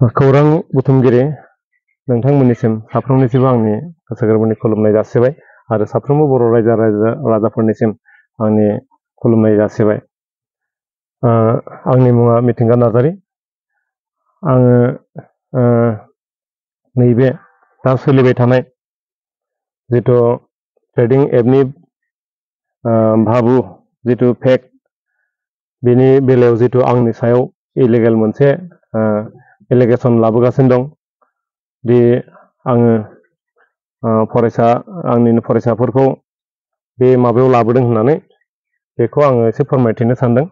खौरां बुथुमगिरि नोंथांमोननिसिम साफ्रोमनिसिमबो आंनि गोसो गोरबोनि खुलुमनाय जासिबाय आरो साफ्रोमबो बर' राजाफोरनिसिम आंनि खुलुमनाय जासिबाय। आंनि मुङा मिथिंगा नार्जारी। आङो नैबे दा सोलिबाय थानाय जिथु ट्रेडिं एपनि भाबु जिथु फेक बेनि बेलायाव जिथु आंनि सायाव इलिगेल मोनसे एलिगेसन लाबोगासिनो दं। बे आङो आंनि फरायसाफोरखौ बे माबायाव लाबोदों होननानै बेखौ आङो एसे फोरमायथिनो सानदों।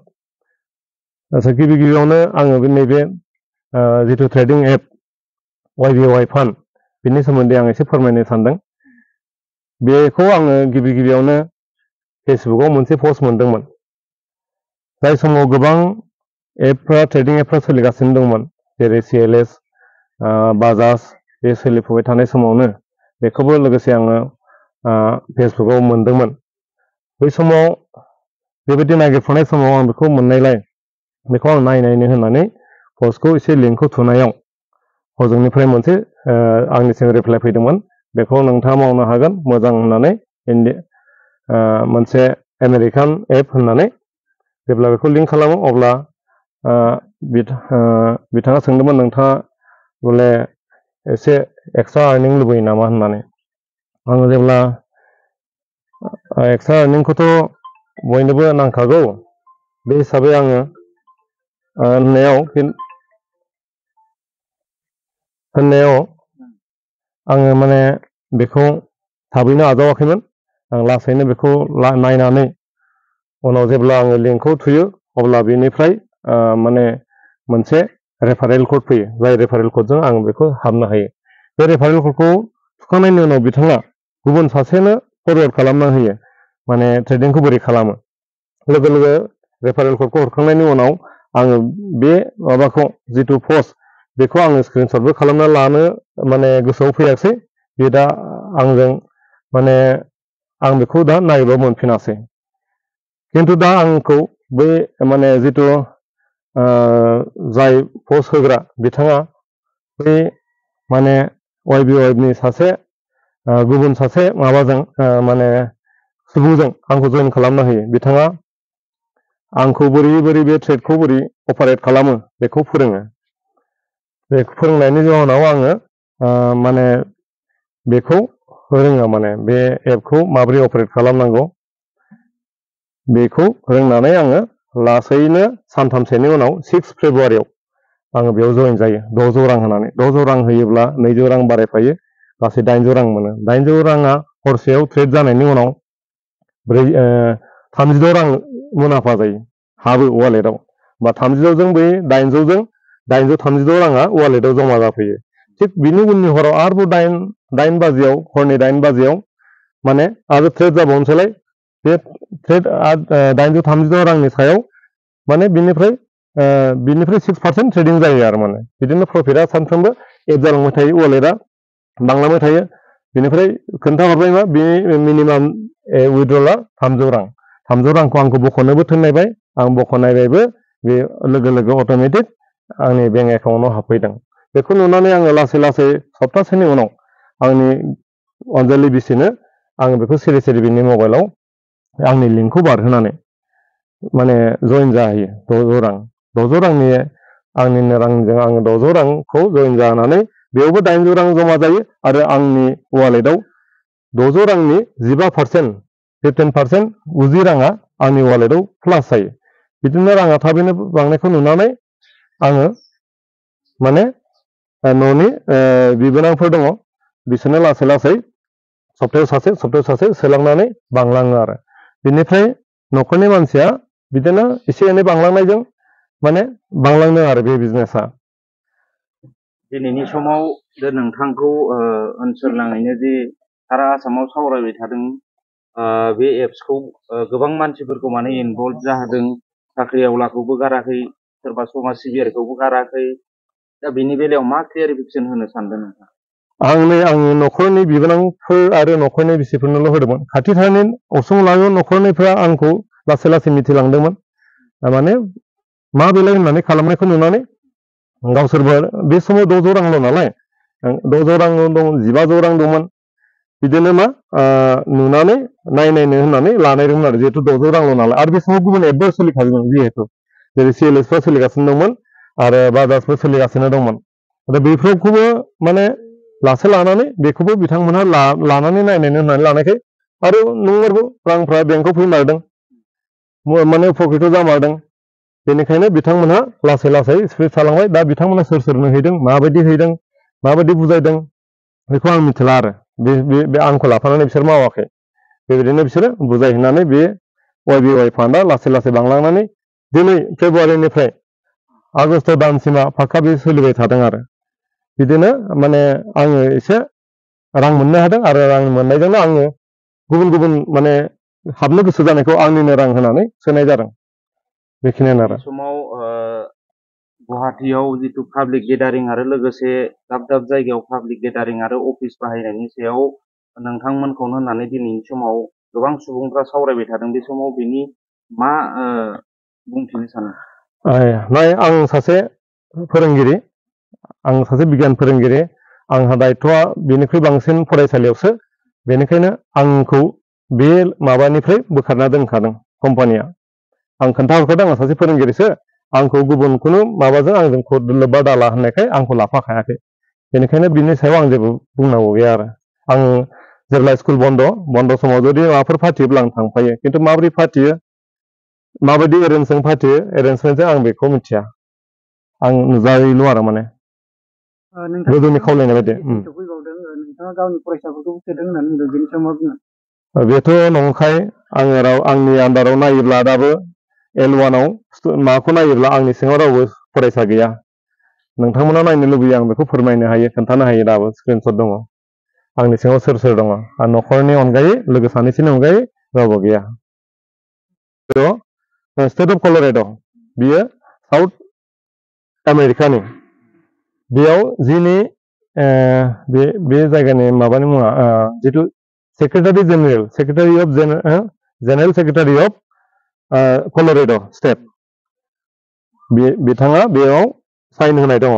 गिबि गिबियावनो आङो नैबे जिथु ट्रेडिं एप YBY फान्ड बेनि सोमोन्दै आं एसे फोरमायनो सानदों। बेखौ आङो गिबि गिबियावनो फेसबुकआव मोनसे पस्ट मोनदोंमोन। जाय समाव गोबां ट्रेडिं एपफ्रा सोलिगासिनो दंमोन, जेरै CLS, बाजाज बे सोलिफुबाय थानाय समावनो बेखौबो लोगोसे आङो फेसबुकआव मोनदोंमोन। बै समाव बेबायदि नागिरफुनाय समाव आं बेखौ मोननायलाय बेखौ आं नायनायनो होननानै पस्टखौ एसे लिंकखौ थुनायाव हजोंनिफ्राय मोनसे आंनिसिम रिप्लाइ फैदोंमोन। बेखौ नोंथाङा मावनो हागोन मोजां होननानै मोनसे आमेरिकान एप होननानै जेब्ला बेखौ लिंक खालामो अब्ला बिथाङा सोंदोंमोन नोंथाङा बले एसे एक्सट्रा आर्निं लुबैयो नामा होननानै। आङो जेब्ला एक्सट्रा आर्निंखौथ' बयनोबो नांखागौ, बे हिसाबै आङो होननायाव आङो माने बेखौ थाबैनो आजावाखैमोन। आं लासैनो बेखौ नायनानै उनाव जेब्ला आङो लिंकखौ थुयो अब्ला बेनिफ्राय माने मोनसे रेफारेल कड फैयो। जाय रेफारेल कडजों आं बेखौ हाबनो हायो। बे रेफारेल कडखौ थुखांनायनि उनाव बिथाङा गुबुन सासेनो फरवार्ड खालामना होयो, माने ट्रेडिंखौ बोरै खालामो। लोगो लोगो रेफारेल कडखौ हरखांनायनि उनाव आङो बे माबाखौ जिथु पस्ट बेखौ आङो स्क्रिनशटबो खालामना लानो माने गोसोआव फैयासै। बे दा आंजों माने आं बेखौ दा नायबा मोनफिनासै। खिन्थु दा आंखौ बै माने जिथु जाय पस्ट होग्रा बिथाङा बै माने YBYनि सासे गुबुन सासे माबाजों माने सुबुंजों आंखौ जइन खालामना होयो। बिथाङा आंखौ बोरै बे ट्रेडखौ बोरै अपारेट खालामो बेखौ फोरोङो। बे फोरोंनायनि जाहोनाव आङो माने बेखौ रोङो, माने बे एपखौ माबोरै अपारेट खालामनांगौ बेखौ रोंनानै आङो लासैनो सानथामसोनि उनाव 6 फेब्रुवारियाव आङो बेयाव जइन जायो। 600 रां होनानै 600 रां होयोब्ला 200 रां बारायफायो, गासै 800 रां मोनो। 800 राङा हरसेयाव ट्रेड जानायनि उनाव 32 रां मुलाम्फा जायो, हाबो वालेटआव। बा 32 जों बै 800 जों 832 राङा वालेटआव जमा जाफैयो। थिग बिनि उननि हराव आरोबाव 8 बाजियाव हरनि 8 बाजियाव माने आरो ट्रेड जाबावनोसैलाय। बे ट्रेड 832 रांनि सायाव माने बिनिफ्राय 6% ट्रेडिं जायो आरो माने बिदिनो प्रफिटआ सानफ्रोमबो एड जालांबाय थायो, वालेटआ बांलांबाय थायो। बिनिफ्राय खोन्थाहरबाय मा बे मिनिमाम उइड्रला 300 रां। 300 रांखौ आंखौ बख'नोबो थिननायबाय, आं बख'नायबायबो। बे लोगो लोगो अट'मेटिक आंनि बेंक एकाउन्टआव हाबफैदों। बेखौ नुनानै आङो लासै लासै सप्तासेनि उनाव आंनि अनजालि बिसिनो आङो बेखौ सिरि सिरि बिनि मबाइलाव आंनि लिंकखौ बारहोनानै माने जइन जाहैयो। 600 रां 600 रांनि आंनिनो रांजों आङो 600 रांखौ जइन जानानै बेयावबो 800 रां जमा जायो आरो आंनि वालेटआव 600 रांनि 15% 15% 90 राङा आंनि वालेटआव प्लास जायो। बिदिनो राङा थाबैनो बांनायखौ नुनानै आङो माने न'नि बिबोनांफोर दङ, बिसोरनो लासै लासै सप्तायाव सासे सोलांनानै बांलाङो आरो बिनिफ्राय न'खरनि मानसिया बिदिनो एसे एनै बांलांनायजों माने बांलांदों आरो बे बिजनेसा। दिनैनि समाव नोंथांखौ ओनसोल नाङैनो जे सारा आसामाव सावरायबाय थादों, बे एप्सखौ गोबां मानसिफोरखौ माने इनभल्भ जाहोदों। साख्रि आवलाखौबो गाराखै, सोरबा समाज सिबियारिखौबो गाराखै। दा बेनि बेलायाव मा क्लियारिफिकेसन होनो सानदों नोंथां? आंनि न'खरनि बिबोनांफोर आरो न'खरनि बिसिफोरनोल' होदोंमोन। खाथि खालानि असुंलागो न'खरनिफ्रा आंखौ लासै लासै मिथिलांदोंमोन। माने मा बेलाय होननानै खालामनायखौ नुनानै गावसोरबो बे समाव 600 रांल' नालाय 600 रां दं 1500 रां दंमोन बिदिनो मा नुनानै नायनायनो होननानै लानाय दंमोन आरो जिहेतु 600 रांल' नालाय आरो बे समाव गुबुन एपबो सोलिखादोंमोन जिहेतु जेरै CLSफ्रा सोलिगासिनो दंमोन आरो बाजाजफोर सोलिगासिनो दंमोन दा बेफोरखौबो माने लासै लानानै बेखौबो बिथांमोनहा लानानै नायनायनो होननानै लानायखाय आरो नंमारगौ रांफ्रा बेंकआव फैमारदों माने पकेटाव जामारदों बेनिखायनो बिथांमोनहा लासै लासै स्प्रेड खालामबाय दा बिथांमोना सोरनो हैदों माबायदि बुजायदों बेखौ आं मिथिला आरो बे आंखौ लाफानानै बिसोर मावाखै बेबायदिनो बिसोरो बुजायहैनानै बे YBY फान्डआ लासै लासै बांलांनानै दिनै फेब्रुवारिनिफ्राय आगष्ट दानसिमा फाक्का बे सोलिबाय थादों आरो बिदिनो माने आङो एसे रां मोननो हादों आरो रां मोननायजोंनो आङो गुबुन माने हाबनो गोसो जानायखौ आंनिनो रां होनानै सोनाय जादों बेखिनियानो आरो समाव गुवाहाटीयाव जितु पाब्लिक गेदारिं आरो लोगोसे दाब दाब जायगायाव पाब्लिक गेदारिं आरो अफिस बाहायनायनि सायाव नोंथांमोनखौनो होननानै दिनैनि समाव गोबां सुबुंफ्रा सावरायबाय थादों बे समाव बेनि मा बुंथिनो सानो नाय आं सासे फोरोंगिरि आं सासे बिगियान फोरोंगिरि आंहा दायथ'आ बेनिख्रुइ बांसिन फरायसालियावसो बेनिखायनो आंखौ बे माबानिफ्राय बोखारना दोनखादों कम्पानिया आं खोन्थाहरखादों आं सासे फोरोंगिरिसो आंखौ गुबुन खुनु माबाजों आंजों लोब्बा दाला होननायखाय आंखौ लाफाखायाखै बेनिखायनो बिनि सायाव आं जेबो बुंनांगौ गैया आरो आं जेब्ला स्कुल बन्द समाव जुदि माबाफोर फाथियोब्ला आं थांफायो खिन्थु माबोरै फाथियो माबायदि एरेन्जजों फाथियो एरेन्जमेन्टजों आं बेखौ मिथिया आं नुजायोल' आरो माने गोजौनि खावलायनाय बायदि नोंथाङा गावनि फरायसाफोरखौ सोदों होननानै बुंदों बेनि सायाव मा बुङो बेथ' नंखाय आङो आंनि आन्दाराव नायोब्ला दाबो L1 आव माखौ नायोब्ला आंनि सिङाव रावबो फरायसा गैया नोंथांमोना नायनो लुबैयो आं बेखौ फोरमायनो हायो खोन्थानो हायो दाबो स्क्रिनशट दङ आंनि सिङाव सोर दङ आं न'खरनि अनगायै लोगो सानैसोनि अनगायै रावबो गैया स्टेट अफ कलरेड' बियो साउथ आमेरिकानि बेयाव जिनि बे जायगानि माबानि मुङा जिथु secretary of general secretary of coloured' state बिथाङा बेयाव साइन होनाय दङ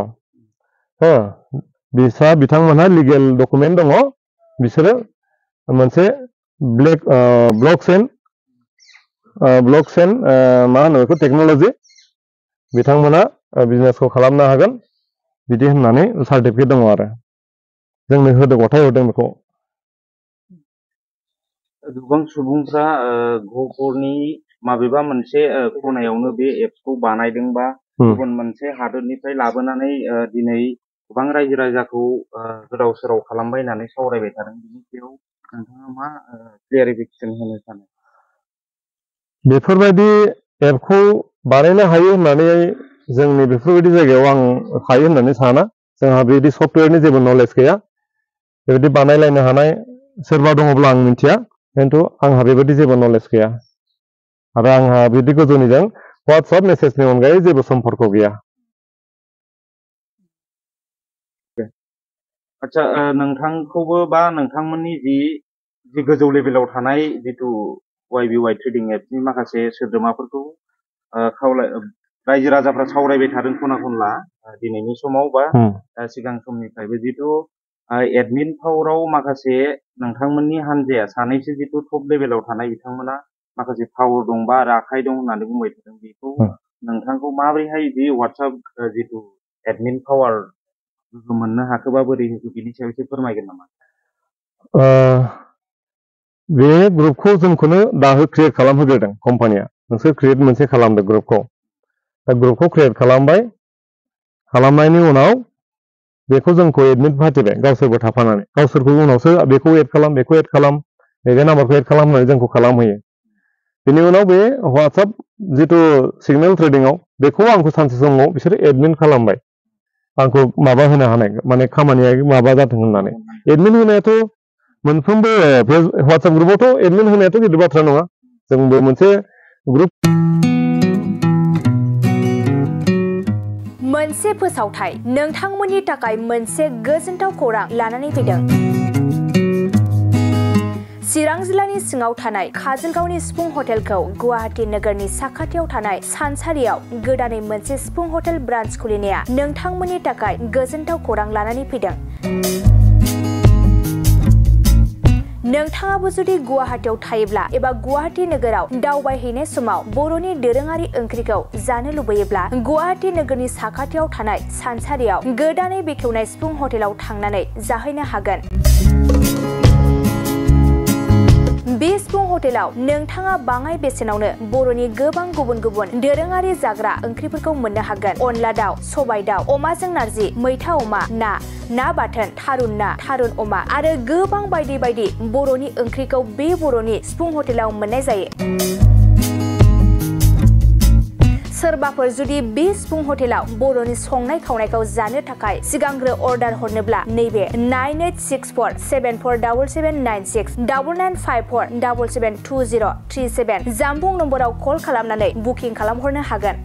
बिथांमोनहा लिगेल डकुमेन्ट दङ बिसोरो मोनसे ब्लकचेन मा होनो बेखौ टेक्न'लजि बिथांमोना बिजनेसखौ खालामनो हागोन बिदि होननानै सार्टिफिकेट दङ आरो जोंनो गथायहरदों बेखौ गोबां सुबुंफ्रा गहपुरनि माबेबा मोनसे खनायावनो बे एप्सखौ बानायदों बा गुबुन मोनसे हादोरनिफ्राय लाबोनानै दिनै गोबां रायजो राजाखौ गोदाव सोराव खालामबाय होननानै सावरायबाय थादों बिनि सायाव नोंथाङा मा क्लियारिफिकेसन होनो सानो बेफोरबायदि एपखौ बानायनो हायो होननानै जोंनि बेफोरबायदि जायगायाव आं हायो होननानै साना जोंहा बेबायदि सफ्टवेरनि जेबो नलेज गैया बेबायदि बानायलायनो हानाय सोरबा दङब्ला आं मिथिया खिन्थु आंहा बेबायदि जेबो नलेज गैया आरो आंहा बिदि गोजौनिजों वाट्सएप मेसेजनि अनगायै जेबो सम्पर्क गैया आच्छा नोंथांखौबो बा नोंथांमोननि जि गोजौ लेभेलाव थानाय जितु YBY ट्रेडिं एपनि माखासे सोद्रोमाफोरखौ रायजो राजाफ्रा सावरायबाय थादों खना खनला दिनैनि समाव बा सिगां समनिफ्रायबो जितु एडमिन पावाराव माखासे नोंथांमोननि हान्जाया सानैसो जितु टप लेभेलाव थानाय बिथांमोना माखासे पावार दं बा आखाइ दं होननानै बुंबाय थादों बेखौ नोंथांखौ माबोरैहाय बे वाट्सएप जितु एडमिन पावार मोननो हाखोबा बोरै होखो बिनि सायाव एसे फोरमायगोन नामा बे ग्रुपखौ जोंखौनो दाहो क्रिएट खालामहोग्रोदों कम्पानिया नोंसोर क्रिएट मोनसे खालामदों ग्रुपखौ दा ग्रुपखौ क्रिएट खालामबाय खालामनायनि उनाव बेखौ जोंखौ एडमिट फाथिबाय गावसोरबो थाफानानै गावसोरखौ उनावसो बेखौ एड खालाम नैबे नाम्बारखौ एड खालाम होननानै जोंखौ खालामहोयो बेनि उनाव बे वाट्सएप जितु सिगनेल ट्रेडिंआव बेखौ आंखौ सानसे समाव बिसोर एडमिट खालामबाय आंखौ माबा होनो हानाय माने खामानिया माबा जाथों होननानै एडमिट होनायाथ' मोनफ्रोमबो वाट्सएप ग्रुपआवथ' एडमिट होनायाथ' गिदिर बाथ्रा नङा जोंबो मोनसे ग्रुप मोनसे फोसावथाय नोंथांमोननि थाखाय मोनसे गोजोनथाव खौरां लानानै फैदों चिरां जिल्लानि सिङाव थानाय काजलगावनि सिफुं हटेलखौ गुवाहाटी नोगोरनि साखाथियाव थानाय सानसारियाव गोदानै मोनसे सिफुं हटेल ब्रान्च खुलिनाया नोंथांमोननि थाखाय गोजोनथाव खौरां लानानै फैदों। नोंथाङाबो जुदि गुवाहाटीयाव थायोब्ला एबा गुवाहाटी नोगोराव दावबायहैनाय समाव बर'नि दोरोङारि ओंख्रिखौ जानो लुबैयोब्ला गुवाहाटी नोगोरनि साखाथियाव थानाय सानसारियाव गोदानै बेखेवनाय सिफुं हटेलाव थांनानै जाहैनो हागोन। बे सिफुं हटेलाव नोंथाङा बाङाय बेसेनावनो बर'नि गोबां गुबुन गुबुन दोरोङारि जाग्रा ओंख्रिफोरखौ मोननो हागोन। अनला दाउ, सबाय दाउ, अमाजों नारजि, मैथा अमा, ना बाथोन, थारुन अमा आरो गोबां बायदि बायदि बर'नि ओंख्रिखौ बे बर'नि सिफुं हटेलाव मोननाय जायो। सोरबाफोर जुदि बे सिफुं हटेलाव बर'नि संनाय खावनायखौ जानो थाखाय सिगांग्रो अर्डार हरनोब्ला नैबे 9864747796 9954772037 जानबुं नम्बराव कल खालामनानै बुकिं खालामहरनो हागोन।